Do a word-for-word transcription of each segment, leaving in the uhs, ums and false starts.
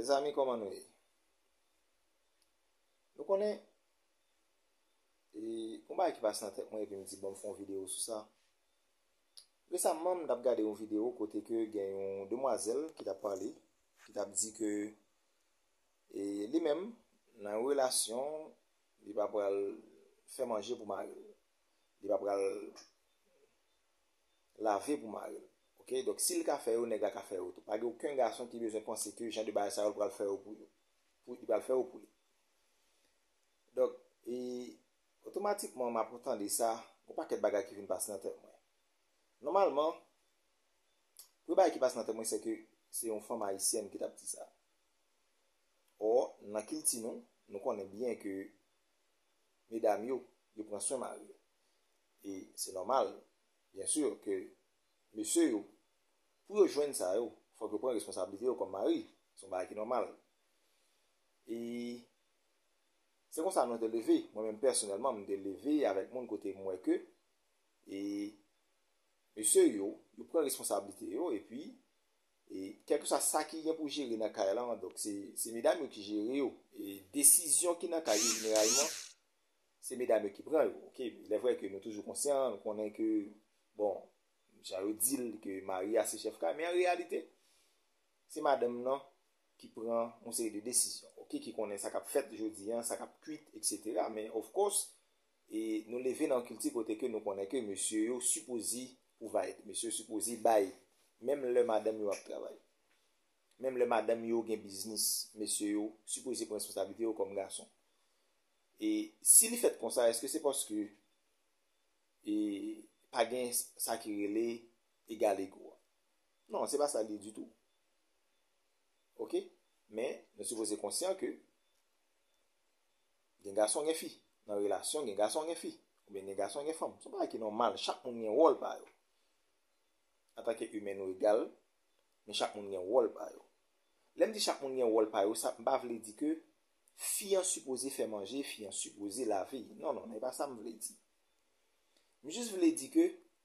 Mezanmi, kòman nou ye? Nou konnen, e, yon bagay ki pase nan tèt mwen epi m di, bon, m fè yon videyo sou sa. Resaman, m t ap gade yon videyo kote ke gen yon demwazèl ki t ap pale, ki t ap di ke, e, li menm, nan yon relasyon, li pa pral fè manje pou mari l. Li pa pral lave pou mari l. Oke? Donk, si l ka fè yo, nèg la ka fè yo tou. Pa gen okenn gason ki bezwen panse ke jan de bagay sa yo, l pral fè yo pou yo. Pou, li pral fè yo pou li. Donk, e, otomatikman, m ap tande sa, yon pakèt bagay ki vin pase nan tèt mwen. Nòmalman, premye bagay ki pase nan tèt mwen, se ke se yon fanm ayisyèn ki t ap di sa. Ò, nan kilti nou, nou konnen byen ke medam yo, yo pran swen mari yo. E se nòmal, byen si, ke mesye yo, pou yo jwenn sa yo, fòk yo pran responsablite yo kòm mari. Se yon bagay ki nòmal. E se konsa nou te leve. Mwen menm pèsonèlman, m te leve avèk moun kote m wè ke, e, mesye yo, yo pran responsablite yo, epi, e, kèlkeswa sa ki gen pou jere nan kay la, donk se, se medam yo ki jere yo. E desizyon ki nan kay yo, jeneralman, se medam yo ki pran yo. Oke, lè vrè ke nou toujou konsyan, nou konnen ke, bon, jan yo di l ke mari a se chèf kay, men an reyalite, se madanm nan ki pran yon seri de desizyon, oke, ki konnen sa k ap fèt jodi a, sa k ap kwit, etsetera. Men, of course, e nou leve nan yon kilti kote ke nou konnen ke mesye yo sipoze pwovide, mesye yo sipoze bay, menm lè madanm yo ap travay. Menm lè madanm yo gen biznis, mesye yo sipoze pran responsablite yo kòm gason. E si li fèt konsa, èske se paske, e, pa gen sa ki rele egal ego a? Non, se pa sa li ye ditou. Oke? Men, nou sipoze konsyan ke gen gason, gen fi. Nan relasyon, gen gason, gen fi. Oubyen gen gason, gen fanm. Se yon bagay ki nòmal. Chak moun gen wòl pa yo. Antanke imen, nou egal, men chak moun gen wòl pa yo. Lè m di chak moun gen wòl pa yo, sa m pa vle di ke fi an sipoze fè manje, fi an sipoze lave. Non, non, se pa sa m vle di. M jis vle di ke,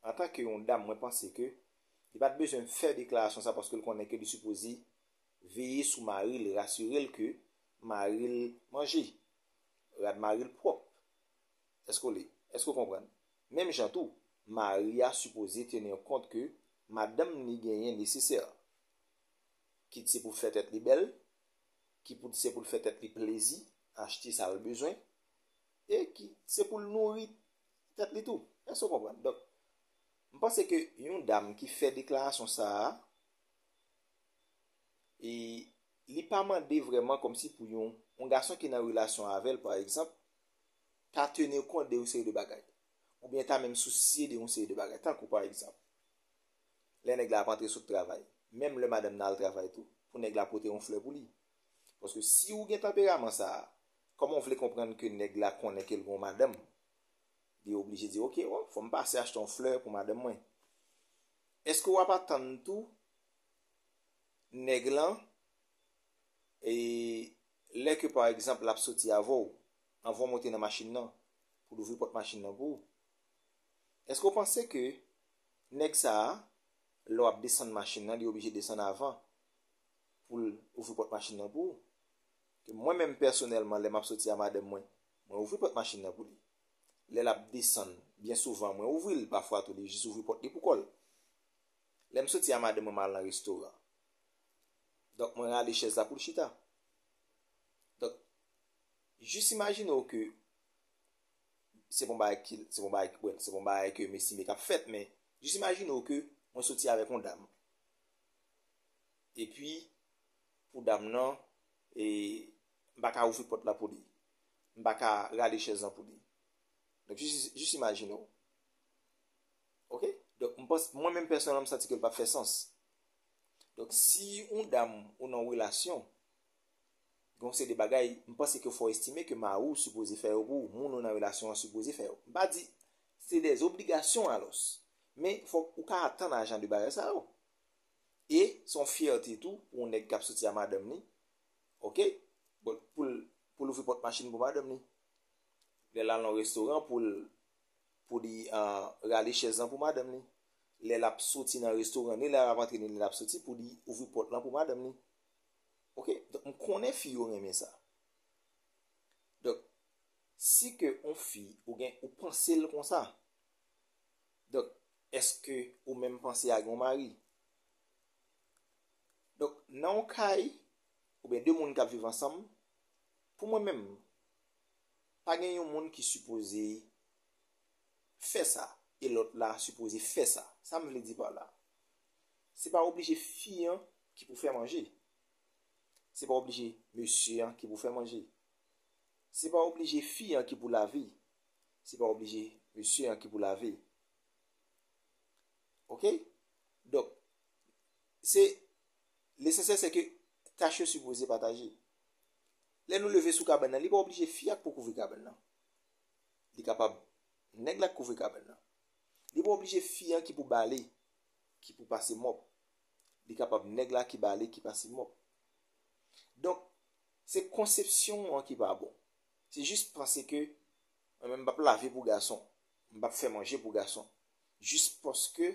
antanke yon dam, mwen panse ke li pa t bezwen fè deklarasyon sa paske l konnen ke li sipoze veye sou mari l, rasire l ke mari l manje, rad mari l pwòp. Èske w li? Èske w konprann? Menm jan tou, mari a sipoze teni kont ke madanm li genyen nesesè. Kit se pou fè tèt li bèl, kit se pou l fè tèt li plezi, achte sa l bezwen, e kit se pou l nouri tèt li tou. Èske w konprann? Donk, m panse ke yon dam ki fè deklarasyon sa a, e li pa mande vrèman kòmsi pou yon, yon gason ki nan relasyon avè l, pa egzanp, ta teni kont de yon seri de bagay, oubyen ta menm sousye de yon seri de bagay, tankou, pa egzanp, lè nèg la ap antre sot travay, menm lè madanm nan al travay tou, pou nèg la pote yon flè pou li. Paske si ou gen tanperaman sa a, kòman w vle konprann ke nèg la konnen ke l gen yon madanm? Li oblije di, oke, o, fò m pase achte yon flè pou madanm mwen. Èske w ap atann tou nèg lan, e lè ke, pa egzanp, l ap soti avè w, anvan w monte nan machin nan, pou l ouvri pòt machin nan pou ou? Èske w panse ke nèg sa a, lè w ap desann machin nan, li oblije desann avan pou l ouvri pòt machin nan pou ou? Ke mwen menm pèsonèlman, lè m ap soti a madanm mwen, mwen ouvri pòt machin nan pou li. Lè l ap desann, byen souvan, mwen ouvri l, pafwa tou, li jis ouvri pòt li pou kò l. Lè m soti a madanm mwen, m al nan restoran. Donk, mwen rale chèz la pou l chita. Donk, jis imajine w ke se pa yon bagay ki, se pa yon bagay, well, se pa yon bagay ke m estime k ap fèt, men jis imajine w ke mwen soti avèk yon dam. Epi, pou dam nan, e, m pa ka ouvri pòt la pou li. M pa ka rale chèz lan pou li. Donk, jis, jis imajine w. Oke? Donk, m panse, mwen menm pèsonèlman, m santi ke l p ap fè sans. Donk, si yon dam ou nan yon relasyon, gen yon seri de bagay, m panse ke fò w estime ke mari w sipoze fè yo pou ou, moun ou nan relasyon an sipoze fè yo. M pa di se de obligasyon alòs, men fòk ou ka atann a jan de bagay sa yo. E se yon fyète tou pou yon nèg k ap soti a madanm li, oke? Bon, pou l, pou l ouvri pòt machin pou madanm li. Lè l al nan restoran, pou l, pou li, ah, rale chèz lan pou madanm li. Lè l ap soti nan restoran, ni lè l ap antre, ni lè l ap soti, pou li ouvri pòt lan pou madanm li. Ok, donk m konnen fi yo renmen sa. Donk, si ke yon fi ou gen, ou panse l konsa, donk, èske ou menm panse a gen yon mari? Donk, nan yon kay, oubyen de moun k ap viv ansanm, pou mwen menm, pa gen yon moun ki sipoze fè sa, e lòt la sipoze fè sa. Sa m vle di pa la? Se pa oblije fi an ki pou fè manje. Se pa oblije mesye an ki pou fè manje. Se pa oblije fi an ki pou lave. Se pa oblije mesye an ki pou lave. Ok? Donk, se, lesansyèl se ke tach yo sipoze pataje. Lè nou leve sou kabann nan, li pa oblije fi a k pou kouvri kabann nan. Li kapab nèg la k kouvri kabann nan. Li pa oblije fi an ki pou bale, ki pou pase mòp. Li kapab nèg la ki bale, ki pase mòp. Donk, se konsepsyon an ki pa bon. Se jis panse ke mwen menm m p ap lave pou gason, m p ap fè manje pou gason. Jis paske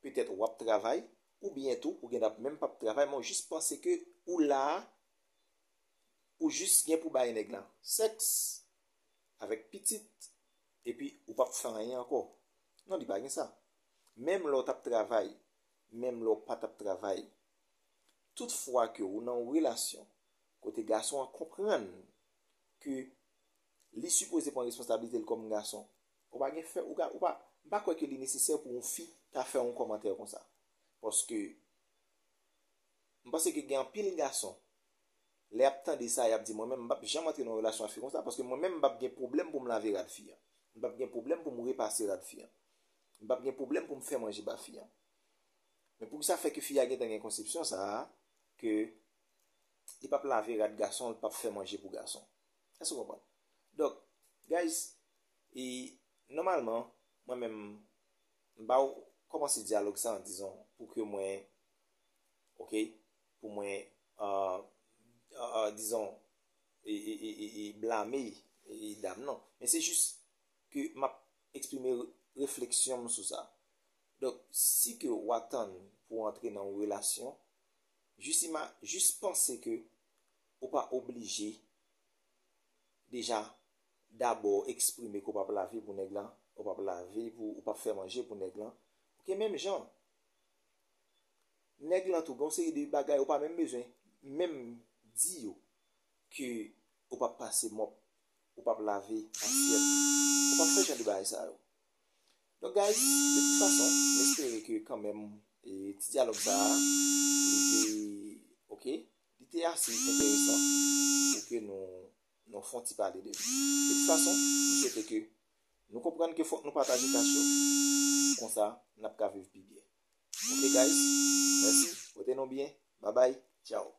petèt w ap travay, oubyen tou, ou gen ap menm p ap travay, men w jis panse ke ou la a, ou jis gen pou bay nèg lan sèks, avèk pitit, epi ou p ap fè anyen ankò. Non, li pa gen sa. Menm lè w t ap travay, menm lè w pa t ap travay, tout fwa ke ou nan yon relasyon kote gason an konprann ke li sipoze pran responsablite l kòm gason, ou pa gen fè, ou ka, ou pa, m pa kwè ke li nesesè pou yon fi ta fè yon kòmantè konsa. Paske m panse ke gen anpil gason, lè y ap tande sa, y ap di, "Mwen menm, m p ap janm antre nan yon relasyon ak fi konsa, paske mwen menm, m p ap gen pwoblèm pou m lave rad fi an. M p ap gen pwoblèm pou m repase rad fi an. M p ap gen pwoblèm pou m fè manje ba fi an." Men poukisa fè ke fi a gentan gen konsepsyon sa a, ke li p ap lave rad gason, li p ap fè manje pou gason? Èske w konprann? Donk, guys, e nòmalman, mwen menm, m pa kòmanse dyalòg sa an dizon pou ke mwen, ok, pou mwen, euh, euh, euh, dizon, e, e, e, e, e blame e dam nan. Men se jis ke m ap eksprime re-, refleksyon m sou sa. Donk, si ke w atann pou w antre nan yon relasyon, jis ima-, jis panse ke ou pa oblije deja dabò eksprime ke w p ap lave pou nèg lan, ou p ap lave pou, ou p ap fè manje pou nèg lan. Ok, menm jan, nèg lan tou, gen yon seri de bagay ou pa menm bezwen menm di yo ke ou p ap pase mòp, ou p ap lave asyèt, ou p ap fè jan de bagay sa yo. Donk, guys, de tout fason, m espere ke kanmenm, e, ti dyalòg sa a, li te, ok, li te ase enteresan pou ke nou, nou fè yon ti pale de li. De tout fason, m swete ke nou konprann ke fòk nou pataje tach yo, konsa, n ap ka viv pi byen. Ok, guys, mèsi, pote nou byen, babay, tchaw.